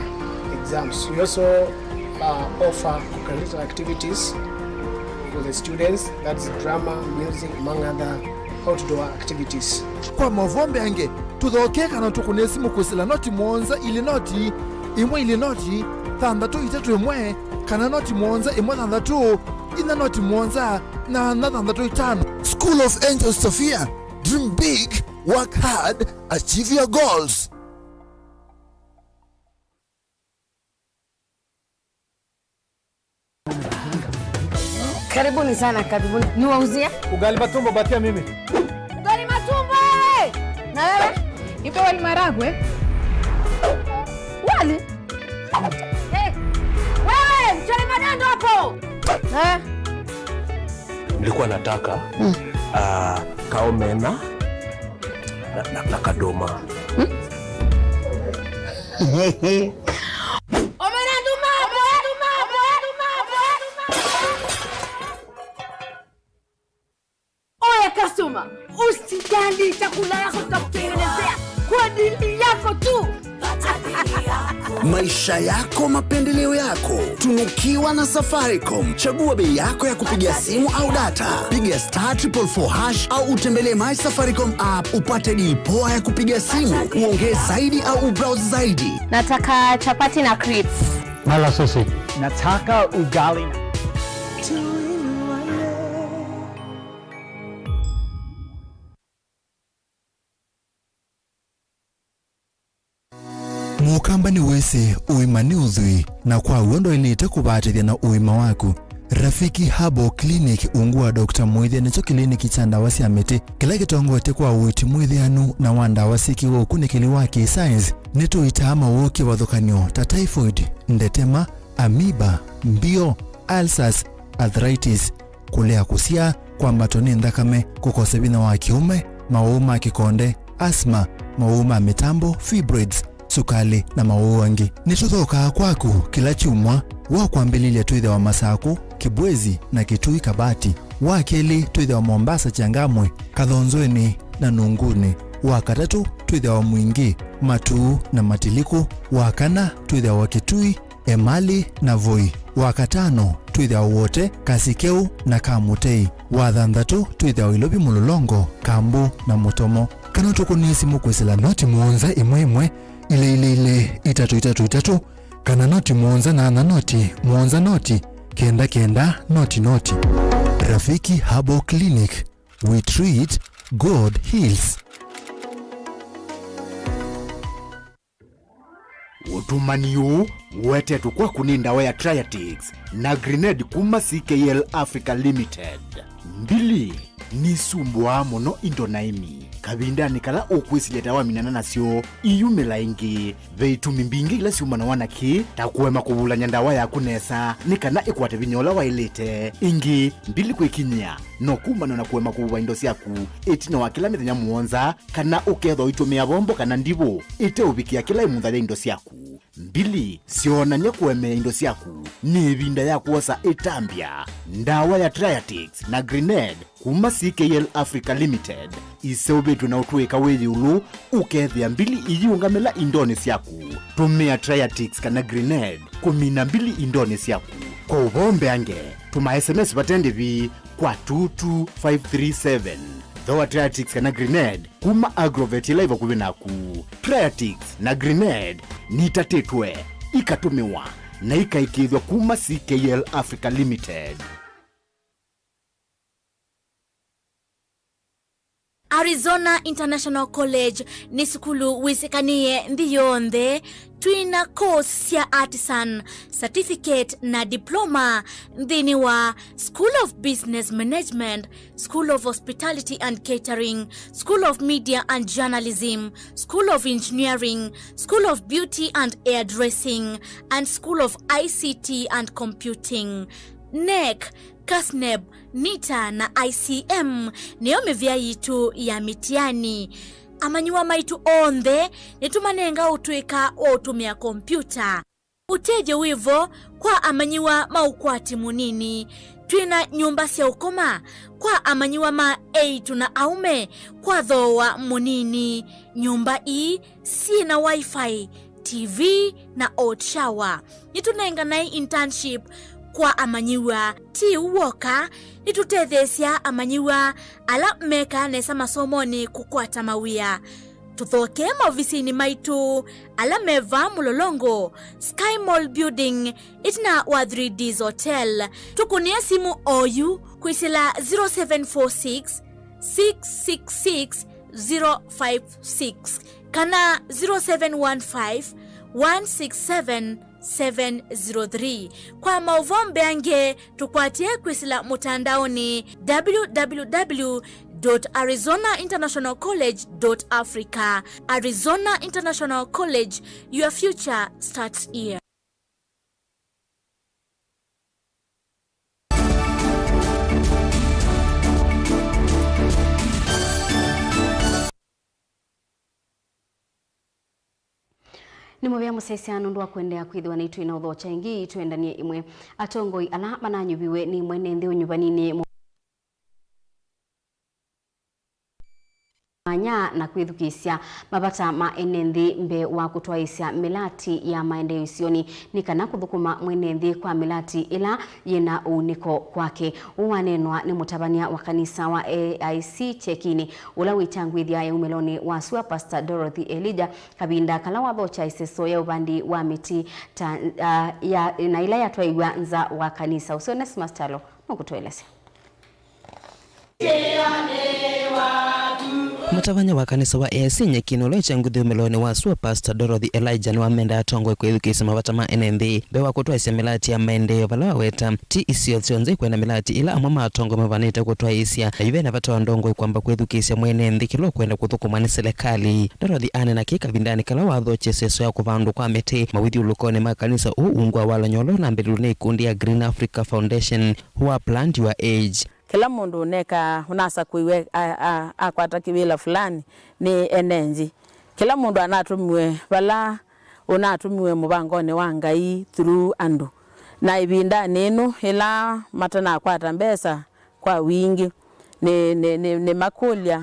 exams. We also, uh, offer co-curricular activities for the students, that's drama, music, among other outdoor activities. Kwa maũvoo mbeange, tũthokee kana tũkũne simũ kwĩsĩla noti mũonza ilĩ noti ĩmwe ilĩ noti thanthatũ itatũ ĩmwe, kana noti mũonza ĩmwe thanthatũ, inya noti mũonza, nyanya thanthatũ itano. School of Angels Sofia. Dream big, work hard, achieve your goals. Karibuni sana, karibuni. Niwauzie? Ugali matumbo, patia mimi. Ugali matumbo, eh! Na wewe? Nipe wali maragwe. Wali? Eh, wewe, mchele madondo hapo. Eh? Nilikuwa nataka, ah, kaomena na, na, na kadoma. Omena nduma, omena nduma, omena nduma, omena nduma. Oya customer, usijali, chakula yako tutakutengenezea kwa dili yako tu. Maisha yako, mapendeleo yako. Tunukiwa na Safaricom. Chagua bei yako ya kupiga simu au data. Piga star triple four hash au utembelee My Safaricom app upate deal poa ya kupiga simu, uongee zaidi au ubrowse zaidi. Nataka chapati na crips. Mala sausage. Nataka ugali na Mũkamba nĩwĩsĩ ũima nĩ ũthwii, na kwa w'o ndwaĩlĩte kũvatĩthya na ũima waku. Rafiki Herbal Clinic, ungu wa Doctor Mwĩthĩa, nĩkyo kĩliniki kya ndawa sya mĩtĩ kĩla kĩtongoetye kwa ũiiti mwĩthĩanu na wa ndawa syĩkĩwe ũkunĩkĩli wa kĩ-science. Nĩtũitaa mawoo kĩvathũkany'o ta typhoid, ndetema, amoeba, mbio, ulcers, arthritis, kũlea kũsyaa, kwambatwa nĩ nthakame, kũkosa vinya wa kĩũme, mawoo ma kĩkonde, asthma, mawoo ma mĩtambo, fibroids, sukalĩ, na mawoo angĩ. Nĩtũthokaa kwaku kĩla kyumwa. Wa kwambĩlĩlya twĩthĩawa Masakũ, Kibwezi, na Kitui Kabati. Wa kelĩ twĩthĩawa Mombasa, Changamwe, Kathonzweni, na Nunguni. Wa katatũ twĩthĩawa Mwingi, Matuu, na Matiliku. Wa kana twĩthĩawa Kitui, Emali, na Voi. Wa katano twĩthĩawa Wote, Kasikeu, na Kamutei. Wa thanthatũ twĩthĩawa Ilovi, Mũlolongo, Kambu, na Mũtomo. Kana ũtũkũnĩe simũ kwĩsĩla noti mũonza ĩmwe ĩmwe, ilĩ ilĩ ilĩ, itatũ itatũ itatũ, kana noti mũonza nyanya noti mũonza noti kenda kenda noti noti. Rafiki Herbal Clinic, we treat, God heals. Ũtũmani ũũ ũetetwe kwaku nĩ ndawa ya Triatix na Grenade kuma C K L Africa Limited. Mbili nisumbũaa mũno indo na ĩmi. Kavindanĩ kala ũkwĩsilya ta waminana nasyo, iyumĩla ĩngĩ. Ve itumi mbingĩ ila syumanawa na kĩĩ, ta kũema kũvulany'a ndawa yaku nesa nĩ kana ĩkwate vinya ũla waĩlĩte. Ĩngĩ, mbili kwĩkinyĩa no kumana na kũema kũvuva indo syaku ĩtina wa kĩla mĩthenya mũonza, kana ũkethwa ũitũmĩa vombo kana ndivũ ĩteũvikĩa kĩla ĩmutha ya indo syaku. Mbili, syoonany'a kũemea indo syaku. Nĩ ĩvinda ya kwosa ĩtambya. Ndawa ya Triatix na Grenade kuma C K L Africa Limited iseũvĩtw'e na ũtũĩka wĩ ĩũlũ, ũkethĩa mbili iyiũngamĩla indonĩ syaku. Tũmĩa Triatix kana Grenade kũmina mbili indonĩ syaku. Kwa ũvoo mbeange, tũma S M S vate ndĩvi kwa two two five three seven. Thooa Triatix kana Grenade kuma Agrovet ĩla ĩ vakuvĩ naku. Triatix na Grenade nitatĩtwe, ikatũmĩwa, na ikaĩkĩĩthw'a kuma C K L Africa Limited. Arizona International College nĩ sukulu wĩsĩkanĩe nthĩ yonthe. Twĩ na course sya artisan, certificate na diploma nthĩnĩ wa School of Business Management, School of Hospitality and Catering, School of Media and Journalism, School of Engineering, School of Beauty and Hairdressing, and School of I C T and Computing. NEC, CASNEB, NITA na I C M nĩyo mĩvĩa yitũ ya mĩtiani. Amanyĩw'a maitũ onthe nĩtũmanenga ũtũĩka wa ũtũmĩa kompiuta. Ũtethyo wĩ vo kwa amanyĩw'a ma ũkwati mũnini. Twĩ na nyũmba sya ũkoma kwa amanyĩw'a ma eĩtu na aũme kwa thooa mũnini. Nyũmba ii syĩ na Wi-Fi, T V, na hot shower. Nĩtũnenganae internship kwa amanyĩw'a. Ti ũu w'oka, nĩtũtetheesya amanyĩw'a ala mekaa nesa masomonĩ kũkwata mawĩa. Tũthokee maovisinĩ maitũ ala me vaa Mũlolongo, Sky Mall Building, ĩtina wa three Ds Hotel. Tũkũnĩe simũ oyu kwĩsĩla zero seven four six, six six six, zero five six kana zero seven one five, one six seven, seven zero three. Kwa maũvoo mbeange, tũkwatĩe kwĩsĩla mũtandaonĩ, www dot arizona international college dot africa. Arizona International College, your future starts here. Nĩ mũvea mũsyaĩĩsya nũndũ wa kũendeea kwĩthĩwa naitũ na ũthokya ĩngĩ. Twĩendanie ĩmwe. Atongoi ala mananyuviwe nĩ mwene nthĩ ũnyuvaninĩ mwanya na kwĩthukĩĩsya mavata ma ene nthĩ mbee wa kũtwaĩĩsya mĩlati ya maendeeo isionĩ, nĩ kana kũthũkũma mwene nthĩ kwa mĩlati ĩla yĩna ũunĩko kwake. Ũu waneenwa nĩ mũtavany'a wa kanisa wa A I C Kyekinĩ, ũla wĩtangwĩthya ya umĩlonĩ wa sua, Pastor Dorothy Elijah, kavinda kala wathokya ĩseso ya ũvandi wa mĩtĩ ta, ah, ya, na ĩla yatwaiw'a nza wa kanisa. Ũseo Onesmus Kyalo nũkũtũelesya. Mũtavany'a wa kanisa wa A I C Nyekinĩ ũla wĩtangwĩthya umĩlonĩ wa sua, Pastor Dorothy Elijah, nĩwamenda atongoi kwĩthukĩĩsya mavata ma ene nthĩ mbee wa kũtwaĩĩsya mĩlati ya maendeeo, vala waweta ti isio syonthe ikwenda mĩlati ĩla amwe ma atongoi mavanĩte kũtwaĩĩsya, na yu ve na vata wa ndongoi kwamba kwĩthukĩĩsya mwene nthĩ kĩla ũkwenda kũthũkũmwa nĩ silikalĩ. Dorothy aneena kĩĩ kavindanĩ kala wathokya ĩseso ya kũvandwa kwa mĩtĩ mawĩthyũlũlũkonĩ ma kanisa ũũ ungu wa walany'o ũla ũnambĩlĩlw'e nĩ ikundi ya Green Africa Foundation wa Plant Your Age. Kĩla mũndũ ũnekaa, ũnasakũiwe a-, a-, akwata kĩwĩla fulani nĩ ene nthĩ. Kĩla mũndũ anatũmiwe vala ũnatũmiwe mũvangonĩ wa Ngai through andũ. Na ĩvindanĩ ĩno, ĩla matanakwata mbesa kwa wingĩ, nĩ, nĩ, nĩ, nĩmakũlya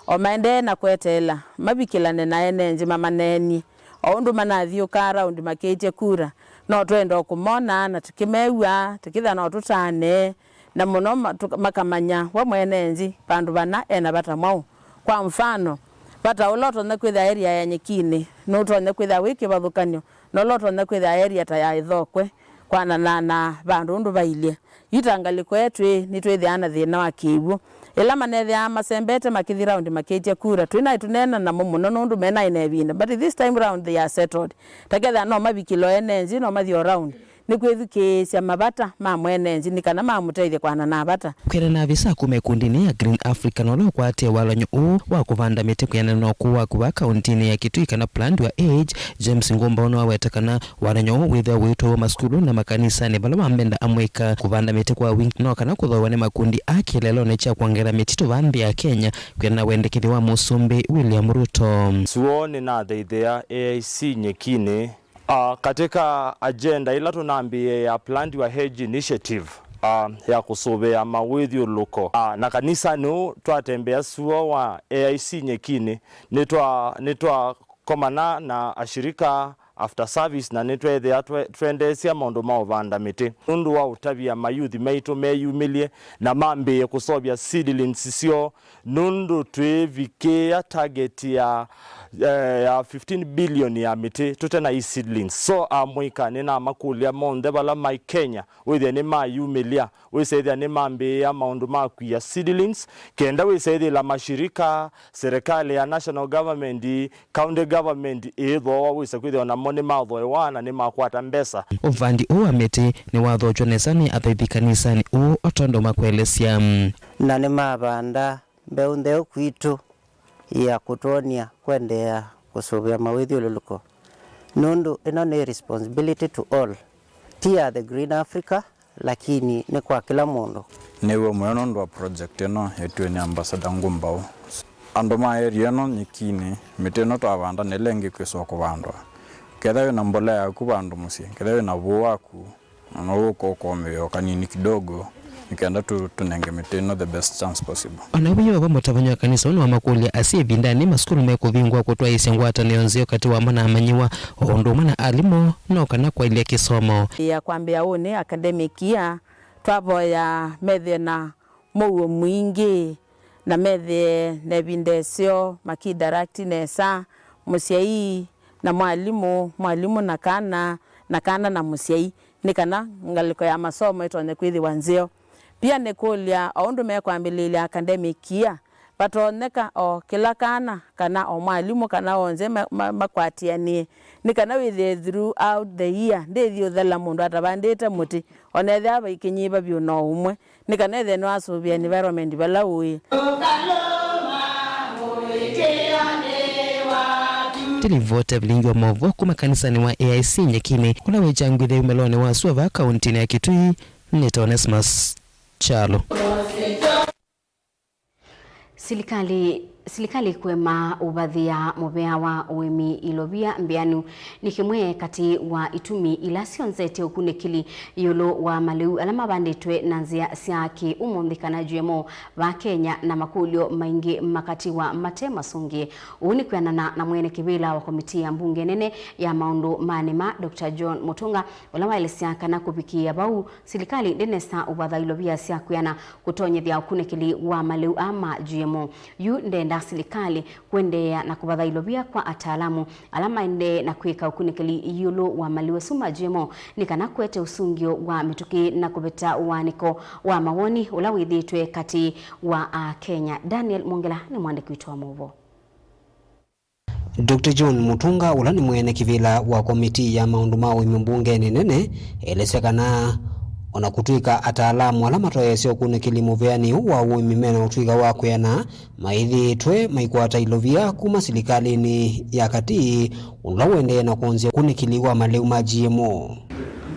o maendee na kweteela mavikĩlane na ene nthĩ mamaneenie. O ũndũ manathiũkaa around makĩĩtye kura, no twenda o kũmona na tũkĩmew'a, tũkĩtha no tũtanee, na mũno ma-, tũka-, makamanya we mwene nthĩ vandũ vana ena vata mwaũ. Kwa mfano, vata ũla ũtonya kwĩthĩa area ya Nyekinĩ nũtonya kwĩthĩa wĩ kĩvathũkany'o na ũla ũtonya kwĩthĩa area ta ya Ĩthokwe, kwanana na vandũ ũndũ vailye. Yu ta ngalĩko yetu ĩ, nĩtwĩthĩaa na thĩna wa kĩw'ũ. Ĩla manethĩaa masembete makĩthi round makĩtya kura, twĩnaĩ tũneena namo mũno nũndũ menaĩ na ĩvinda. But this time round they are settled. Takethĩa no mavikĩle o ene nthĩ, no mathi o round. Nĩ kwĩthukĩĩsya mavata ma mwene nthĩ nĩ kana mamũtethye kwanana na vata. Kwĩanana na avisa kuma ĩkundinĩ ya Green Africa na ũla ũkwatĩe walany'o ũũ wa kũvanda mĩtĩ kwĩanana na ũkũũ wa kũvaa kauntinĩ ya Kitui kana Plant Your Age, James Ngumba nĩwaweta kana walany'o ũũ wĩthĩwa wĩtwawa masukulu na makanisanĩ vala wambenda amũika. Kũvanda mĩtĩ kwa wingĩ no kana kũthoewa nĩ makundi a kĩlelonĩ kya kwongela mĩtitũ vaa nthĩ ya Kenya kwĩanana na wendekethyo wa Mũsumbĩ William Ruto. Suo nĩnatheithĩa A I C Nyekinĩ. Ah, katika agenda ĩla tũnambĩĩe ya Plant Your Age Initiative, ah, ya kũsũvĩa mawĩthyũlũlũko, ah, na kanisanĩ ũũ twatembea suo wa A I C Nyekinĩ, nĩtwa-, nĩtwakomana na ashirika after service na nĩtweethĩa twe-, twendeesya maũndũ ma ũvanda mĩtĩ nũndũ wa ũtavya mayuthi maitũ meyumĩlye na mambĩĩe kũseũvya seedlings syoo nũndũ twĩvikĩĩa target ya, eh, ya fifteen billion ya mĩtĩ tũte na i seedlings. So, amũika nĩnamakũlya monthe vala maĩ Kenya, wĩthĩe nĩmayumĩlya, wĩsaĩthĩa nĩmambĩĩa maũndũ ma kwia seedlings, kenda wĩsaĩthĩla mashirika, serikali ya national government, county government ĩĩthooa, wĩsa kwĩthĩwa namo nĩmathoewa na nĩmakwata mbesa. Ũvandi ũũ wa mĩtĩ nĩwathokyw'a nesa nĩ athaithi kanisanĩ ũũ, o tondũ makwelesya. Na nĩmavanda mbeũ ntheũ kwitũ ya kũtwony'a kũendeea kũsũvĩa mawĩthyũlũlũko, nũndũ ĩno nĩ responsibility to all, ti ya the Green Africa, lakini nĩ kwa kĩla mũndũ. Nĩw'o mũyo nũndũ wa project ĩno yĩtw'e nĩ Ambassador Ngumbaũ. Andũ ma area ĩno Nyekinĩ, mĩtĩ ĩno twavanda nĩ ĩla ĩngĩ kwĩsĩwa kũvandwa. Ketha wĩ na mbolea yaku vandũ mũsyĩ, ketha wĩ na vũũ waku, na no ũka ũkomĩw'a o kanini kidogo, nĩ kenda tũ-, tũnenge mĩtĩ ĩno the best chance possible. O na wĩw'o mũtavany'a wa kanisa ũũ nĩwamakũlya asyai ĩvindanĩ masukulu mekũvingũa kũtwaĩĩsya ngwatanĩo nzeo katĩ wamo na amanyĩw'a o ũndũ ũmwe na alimũ no kana kwaĩlya kĩsomo. Ya kwambĩĩa ũnĩ academic year, twavoya methĩe na mũuo mwingĩ na methĩe na ĩvinda ĩseo makĩinteract nesa, mũsyai na mwalimũ, mwalimũ na kana, na kana na mũsyai, nĩ kana ngalĩko ya masomo ĩtonye kwĩthĩwa nzeo. Pia nĩkũlya o ũndũ mekwambĩlĩĩlya academic year, vatonyeka o kĩla kana, kana o mwalimũ, kana onthe ma- ma- makwatĩanĩe, nĩ kana wĩthĩe throughout the year ndĩthi ũthela mũndũ atavandĩte mũtĩ, o na ethĩwa vaikĩnyĩva vyũ no ũmwe, nĩ kana ethĩe nĩwasũvĩa environment vala ũĩ. Tũlivota vilingi wa maũvoo kuma kanisanĩ wa A I C Nyakinĩ, ũla wĩkyangwĩthya yumalonĩ wa sua vaa kauntinĩ ya Kitui, nĩ ta Onesmus Kyalo. Silikalĩ, silikalĩ kũema ũvathĩa mũvea wa ũĩmi ilovia mbĩanu nĩ kĩmwe katĩ wa itumi ila syonzete ũkunĩkĩli ĩũlũ wa malĩu ala mavandĩtwe na nzĩa sya kĩ-ũmũnthĩ kana G M O vaa Kenya na makũlyo maingĩ makatiwa mate masũngĩe. Ũu nĩ kwĩanana na mwene kĩvĩla wa komitii ya mbunge nene ya maũndũ ma nĩma, Doctor John Mutunga, ũla waelesya kana kũvikĩĩa vau, silikalĩ ndĩnesa ũvatha ilovia sya kwĩana kũtonyethya ũkunĩkĩli wa malĩu aa ma G M O. Yu ndenda silikalĩ kũendeea na kũvatha ilovia kwa ataalamu ala maendee na kwĩka ũkunĩkĩli ĩũlũ wa malĩu asu ma G M O nĩ kana kũete ũsũngĩo wa mĩtũkĩ na kũveta ũaanĩko wa mawoni ũla wĩthĩĩtwe katĩ wa Akenya. Daniel Mwongela nĩ mwandĩki witũ wa maũvoo. Doctor John Mutunga, ũla nĩ mwene kĩvĩla wa komitii ya maũndũ ma ũĩmi mbungenĩ nene, elesya kana o na kũtw'ĩka ataalamu ala matoyeesya ũkunĩkĩli mũvĩanĩ ũũ wa ũĩmi mena ũtw'ĩka wa kwĩana, maĩthĩĩtwe maikwata ilovia kuma silikalĩnĩ ya katĩ, ũla ũendee na kwonzya ũkunĩkĩli wa malĩu ma G M O.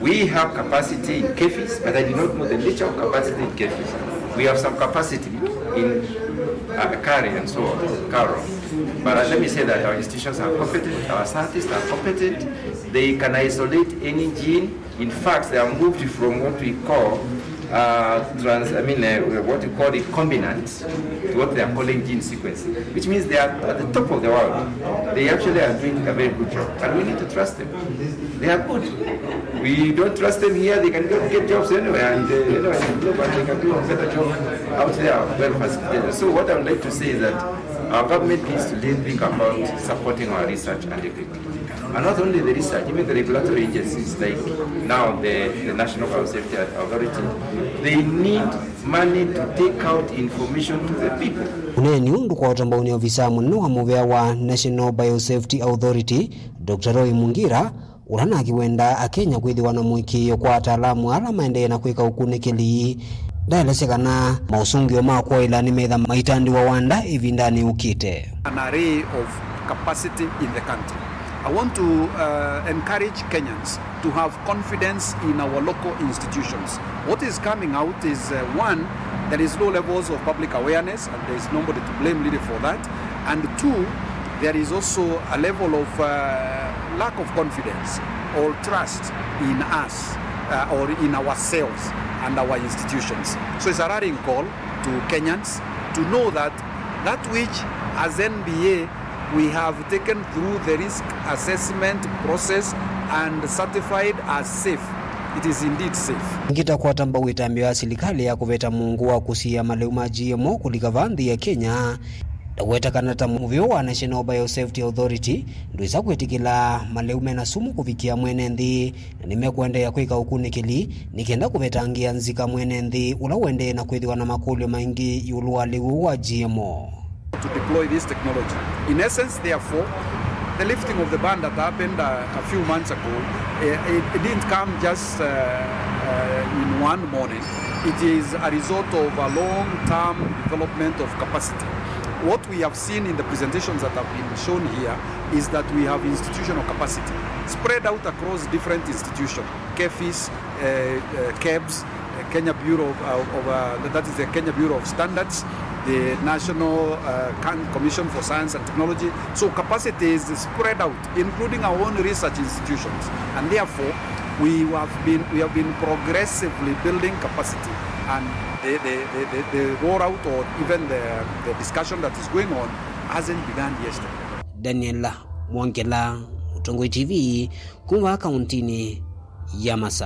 We have capacity in KEPHIS, but I do not know the nature of capacity in KEPHIS. We have some capacity in uh, KARI and so on, KARO. But uh, let me say that our institutions are competent, our scientists are competent, they can isolate any gene. In fact, they have moved from what we call uh, trans, I mean, uh, what we call recombinant to what they are calling gene sequencing, which means they are at the top of the world. They actually are doing a very good job, and we need to trust them. They are good. We don't trust them here. They can go get jobs anywhere, and uh, anywhere in the globe, and they can do a better job out there, well facilitated. So what I would like to say is that our government needs to really think about supporting our research adequately. And not only the research, even the regulatory agencies like now the, the National Biosafety Authority, they need money to take out information to the people. Ũneeni ũũ ndũkwatwa mbau nĩ ovisaa mũnene wa mũvĩa wa National Biosafety Authority, Doctor Roy Mungira, ũla nake wendaa Akenya kwĩthĩwa na mũĩkĩĩo kwa ataalamu ala maendee na kwĩka ũkunĩkĩli. Ndaelesya kana maũsũngĩo ma kwoela nĩmetha maitandĩwa wanda ĩvindanĩ yũkĩte. An array of capacity in the country. I want to uh, encourage Kenyans to have confidence in our local institutions. What is coming out is uh, one, there is low levels of public awareness, and there is nobody to blame really for that. And two, there is also a level of uh, lack of confidence or trust in us uh, or in ourselves and our institutions. So it's a rallying call to Kenyans to know that that which as N B A we have taken through the risk assessment process and certified as safe. It is indeed safe. Ngĩta kwata mbau ĩtambya ya silikalĩ ya kũveta mũungu wa kũsiĩa malĩu ma G M O kũlika vaa nthĩ ya Kenya, ndaweta kana ta mũvĩo wa National Biosafety Authority ndwĩsa kwĩtĩkĩla malĩu mena sumu kũvikĩa mwene nthĩ, na nĩmekũendeea kwĩka ũkunĩkĩli nĩ kenda kũvetangĩa nzika mwene nthĩ ũla ũendee na kwĩthĩwa na makũlyo maingĩ ĩũlũ wa lĩu ũũ wa G M O. To deploy this technology. In essence, therefore, the lifting of the ban that happened uh, a few months ago, eh, it, it didn't come just uh, uh, in one morning. It is a result of a long-term development of capacity. What we have seen in the presentations that have been shown here is that we have institutional capacity spread out across different institutions, KEPHIS, uh, uh, KEBS, uh, Kenya Bureau of, uh, of uh, that is the Kenya Bureau of Standards, the National uh, Can- Commission for Science and Technology. So capacity is spread out, including our own research institutions, and therefore we have been we have been progressively building capacity, and the the, the, the, the rollout or even the, the discussion that is going on hasn't begun yesterday. Daniel Mwongela, Mũtongoi T V, kuma kauntinĩ ya Masakũ.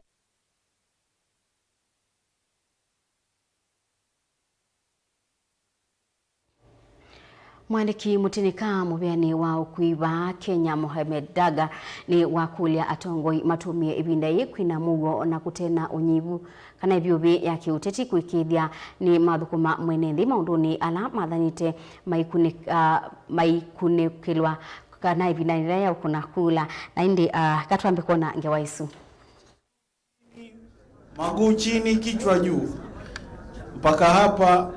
Mwandĩki mũtĩnĩka mũvĩanĩ wa ũkui vaa Kenya, Mohamed Daga, nĩ wakũlya atongoi matũmĩe ĩvinda yĩĩ kwina mũuo na kũte na ũnyivu kana ĩvyũvĩ ya kĩũteti kũĩkĩĩthya nĩ mathũkũma mwene nthĩ maũndũnĩ ala mathanĩte maikũnĩ-, ah, maikunĩkĩlwa kana ĩvindanĩ yĩla ya ũkũna kula. Na ĩndĩ, ah, katwambe kwona ngewa isu. Maguu chini, kichwa juu. Mpaka hapa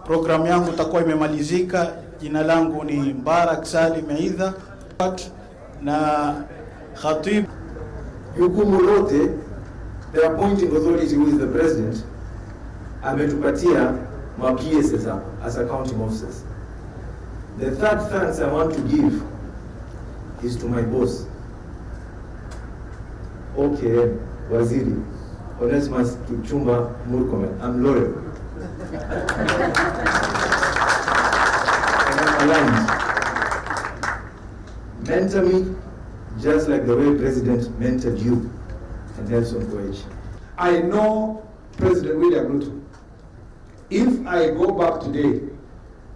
programu yangu itakuwa imemalizika. Jina langu ni Mbarak Salim Aidha na Khatib. Jukumu lote, the appointing authority, who is the president, ametupatia ma P Ss hapa as accounting officers. The third thanks I want to give is to my boss, O K M, Waziri Onesmus Kipchumba Murkomen. I'm loyal. And I'm aligned. Mentor me just like the way President mentored you and Nelson Koech. I know President William Ruto. If I go back today,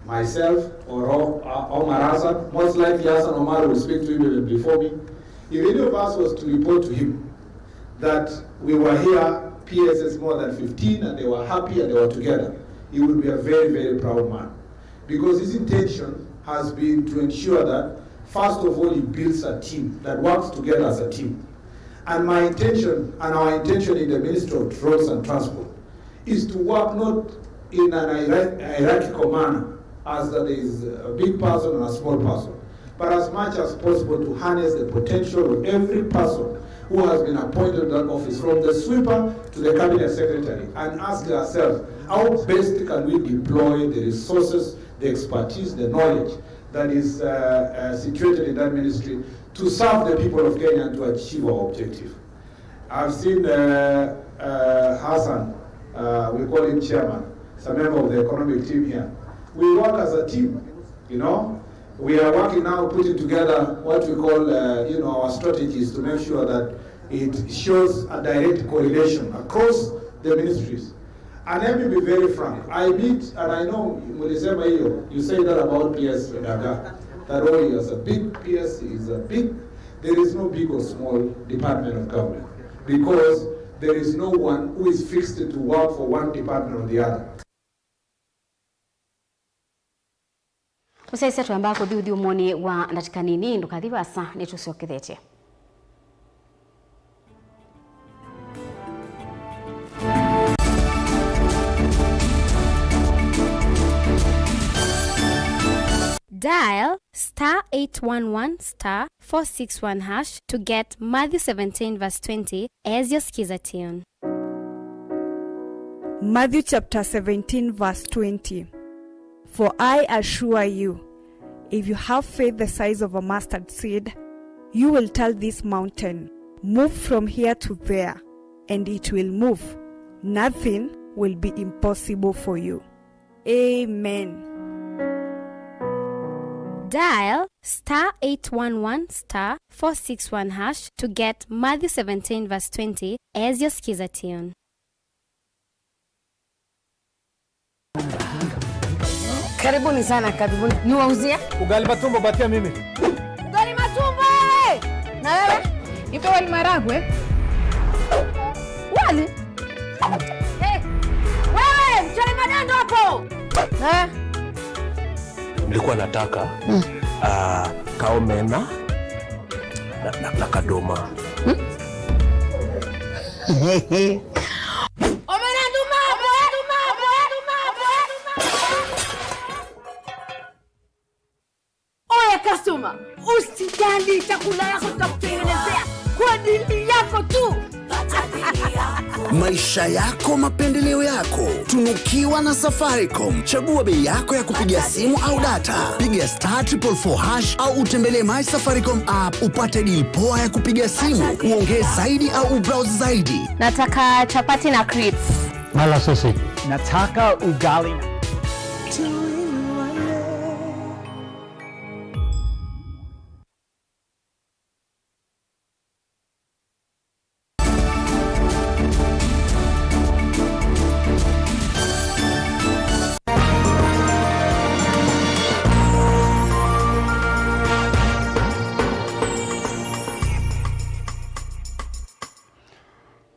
myself or O-, uh, Omar Hassan, most likely Hassan Omar will speak to him even before me. If any of us was to report to him that we were here, P Ss more than fifteen, and they were happy and they were together, he would be a very, very proud man. Because his intention has been to ensure that, first of all, he builds a team that works together as a team. And my intention, and our intention in the Ministry of Roads and Transport, is to work not in an hierar-, hierarchical manner, as that there is a big person and a small person, but as much as possible to harness the potential of every person who has been appointed to that office, from the sweeper to the cabinet secretary, and ask ourselves, how best can we deploy the resources, the expertise, the knowledge that is, uh, uh, situated in that ministry to serve the people of Kenya and to achieve our objective? I've seen, uh, uh, Hassan, uh, we call him chairman, is a member of the economic team here. We work as a team, you know. We are working now, putting together what we call, uh, you know, our strategies to make sure that it shows a direct correlation across the ministries. And let me be very frank, I meet, and I know mulisema hiyo, you say that about P S Daga, that, oh, he has a big P S, he is a big, there is no big or small department of government, because there is no one who is fixed to work for one department or the other. Mũsyaĩĩsya, twamba kũthi ũthyũmũonĩ wa ndatĩka nini, ndũkathi vaasa, nĩtũsyokethetye. Dial star eight one one star four six one hash to get Matthew seventeen verse twenty as your skiza tune. Matthew chapter seventeen, verse twenty. For I assure you, if you have faith the size of a mustard seed, you will tell this mountain, "Move from here to there," and it will move. Nothing will be impossible for you. Amen. Dial star eight one one star four six one hash to get Matthew seventeen verse twenty as your skiza tune. Karibuni sana, karibuni. Niwauzie? Ugali matumbo, patia mimi. Ugali matumbo, eh! Na wewe? Nipe wali maragwe. Wali? Eh, wewe, mchele magando hapo. Eh? Nilikuwa nataka, ah, kaomena na, na, na kadoma. Omena nduma hapo, eh? Nduma hapo, eh? Nduma hapo, eh? Oya customer, usijali, chakula yako tutakutengenezea kwa ajili yako tu. Maisha yako, mapendeleo yako. Tunukiwa na Safaricom. Chagua bei yako ya kupiga simu au data. Piga star triple four hash au utembelee My Safaricom app upate deal poa ya kupiga simu, uongee zaidi au ubrowse zaidi. Nataka chapati na crips. Mala sausage. Nataka ugali na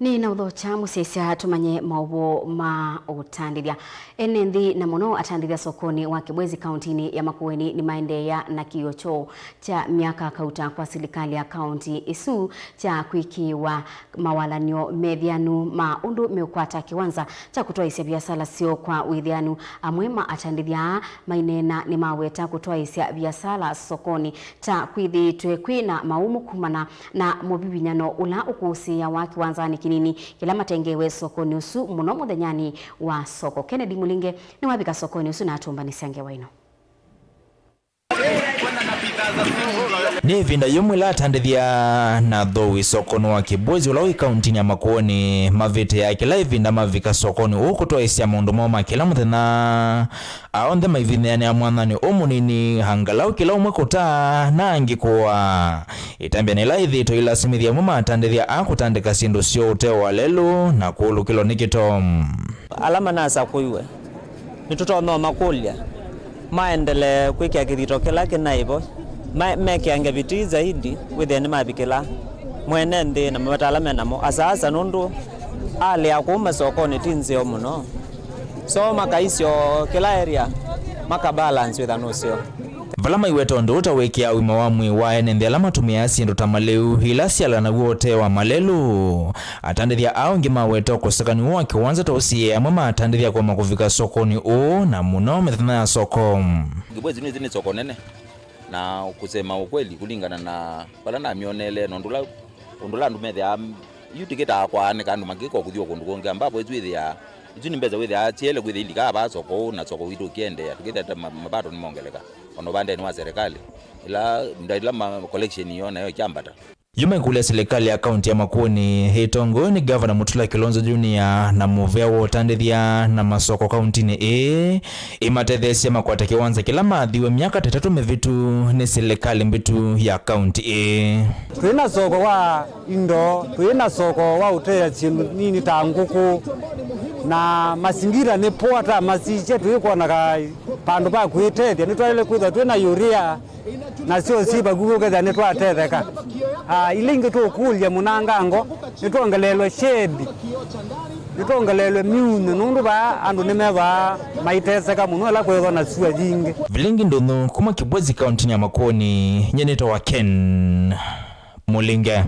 Nĩ na ũthokya mũsyaĩĩsya tũmanye maũvoo ma ũtandĩthya. Ene nthĩ na mũno atandĩthya sokonĩ wa Kĩbwezi kauntinĩ ya Makueni nĩmaendeea na kĩĩo kyoo kya myaka kauta kwa silikalĩ ya kaunti ĩsu kya kwĩkĩĩwa mawalany'o methĩanu ma ũndũ meũkwata kĩwanza kya kũtwaĩĩsya viasala syoo kwa wĩthĩanu. Amwe ma atandĩthya aa maineena nĩmaweta kũtwaĩĩsya viasala sokonĩ ta kwĩthĩĩtwe kwĩ na maũmũ kumana na mũvivinyano ũla ũkũsĩĩawa kĩwanzanĩ kĩnini kĩla matengeewe sokonĩ ũsu, mũno mũthenyanĩ wa soko. Kennedy Mũlinge nĩwavika sokonĩ ũsu na atũmbanĩsya ngewa ĩno. Nĩ ĩvinda yĩmwe ĩla atandĩthya na athooĩ sokonĩ wa Kĩbwezi ũla wĩ kauntinĩ ya Makueni mavĩtĩaa kĩla ĩvinda mavika sokonĩ ũũ kũtwaĩĩsya maũndũ moo ma kĩla mũthenya. Aa onthe maivinyanĩa mwany'anĩ ũũ mũnini, angalau kĩla ũmwe kũtaa na angĩ kũaa. Ĩtambya nĩ ĩla ĩthĩĩtwe ĩlasimĩthya amwe ma atandĩthya aa kũtandĩka syĩndũ syoo ũtee wa lelũ na kũũlũkĩlwa nĩ kĩto. Ala manasakũiwe, nĩtũtonya ũmakũlya maendelee kwĩkĩa kĩthito kĩla kĩnaĩ vo, ma-, mekĩange vitii zaidi wĩthĩe nĩmavikĩla mwene nthĩ na mavata ala me namo, asa asa nũndũ alĩa kũu masokonĩ ti nzeo mũno. So makaisyo kĩla area, maka balance wĩthwa nũseo. Vala maiweta ũndũ ũũ ta wĩkĩaa ũima wa mwĩĩ wa ene nthĩ ala matũmĩaa syĩndũ ta malĩu ila syalanaw'a ũtee wa malelũ, atandĩthya aa angĩ maweta ũkosekani ũũ wa kĩwanza ta ũsiĩĩe amwe ma atandĩthya kũema kũvika sokonĩ ũũ, na mũno mĩthenya ya soko. Kĩbwezi nĩ, nĩ soko nene. Na kusema ukweli, kulingana na vala namyoneele na ũndũ ũla, ũndũ ũla andũ methĩaa, yu tikĩtaa kwaanĩka andũ makĩka kũthi o kũndũ kũngĩ, ambapo isu ĩthĩaa, isu nĩ mbesa wĩthĩaa syaĩle kwĩthĩa ilikaa vaa soko ũũ na soko witũ ũkĩendeea, tũkĩthĩa ta ma-, mapato nĩmongeleka, ona ũvandenĩ wa serikali, ĩla, nda ĩla ma collection yoo nayo ĩkyambata. Yu maikũlya silikalĩ ya kaunti ya Makueni ĩtongoew'e nĩ Gavana Mutula Kilonzo Junior na mũvea wa ũtandĩthya na masoko kauntinĩ ĩĩ ĩmatetheesye makwate kĩwanza kĩla maathiwe myaka ta ĩtatũ mĩvĩtu nĩ silikalĩ mbĩtu ya kaunti ĩĩ. Twĩ na soko wa indo, twĩ na soko wa ũtethya syĩndũ nini ta ngũkũ, na masingira nĩ poa ta masisye, twĩkwonaga vandũ va kwĩtethya. Nĩtwaĩle kwĩthwa twĩ na urea, nasyo syĩ vakuvĩ ũkethĩa nĩtwatetheka. Ah, ila ingĩ tũkũlya mũnangango, nĩtwongeleelwe shade, nĩtwongeleelwe myunyu, nũndũ vaa andũ nĩmethwaa maiteseka mũno ĩla kwĩthwa na sua yingĩ. Vilingi Ndũnyũ kuma Kibwezi kauntinĩ ya Makueni, nyie nĩtawa Ken Mũlinge.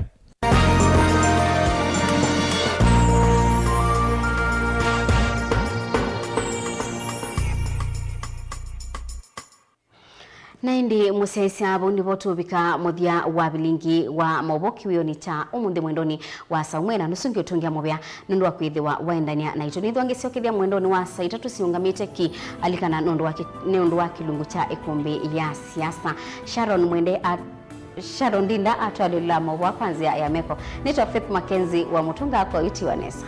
Na ĩndĩ mũsyaĩĩsya, vau nĩvo tũvika mũthya wa vilingi wa maũvoo kĩwĩonĩ kya ũmũnthĩ mwendonĩ wa saa ũmwe na nusu. Ngĩũtũngĩa mũvea nũndũ wa kwĩthĩwa waendany'a naitũ. Nĩthwa ngĩsyokethya mwendonĩ wa saa itatũ siũngamĩte ki, alikana nũndũ wa kĩ-, nĩ ũndũ wa kĩlungu kya ĩkũmbĩ ya siasa. Sharon Mwende a-, Sharon Ndinda atwalĩlĩla maũvoo kwa nzĩa ya meko. Nĩtwa Faith Mackenzie wa Mũtunga kwa itiwa nesa.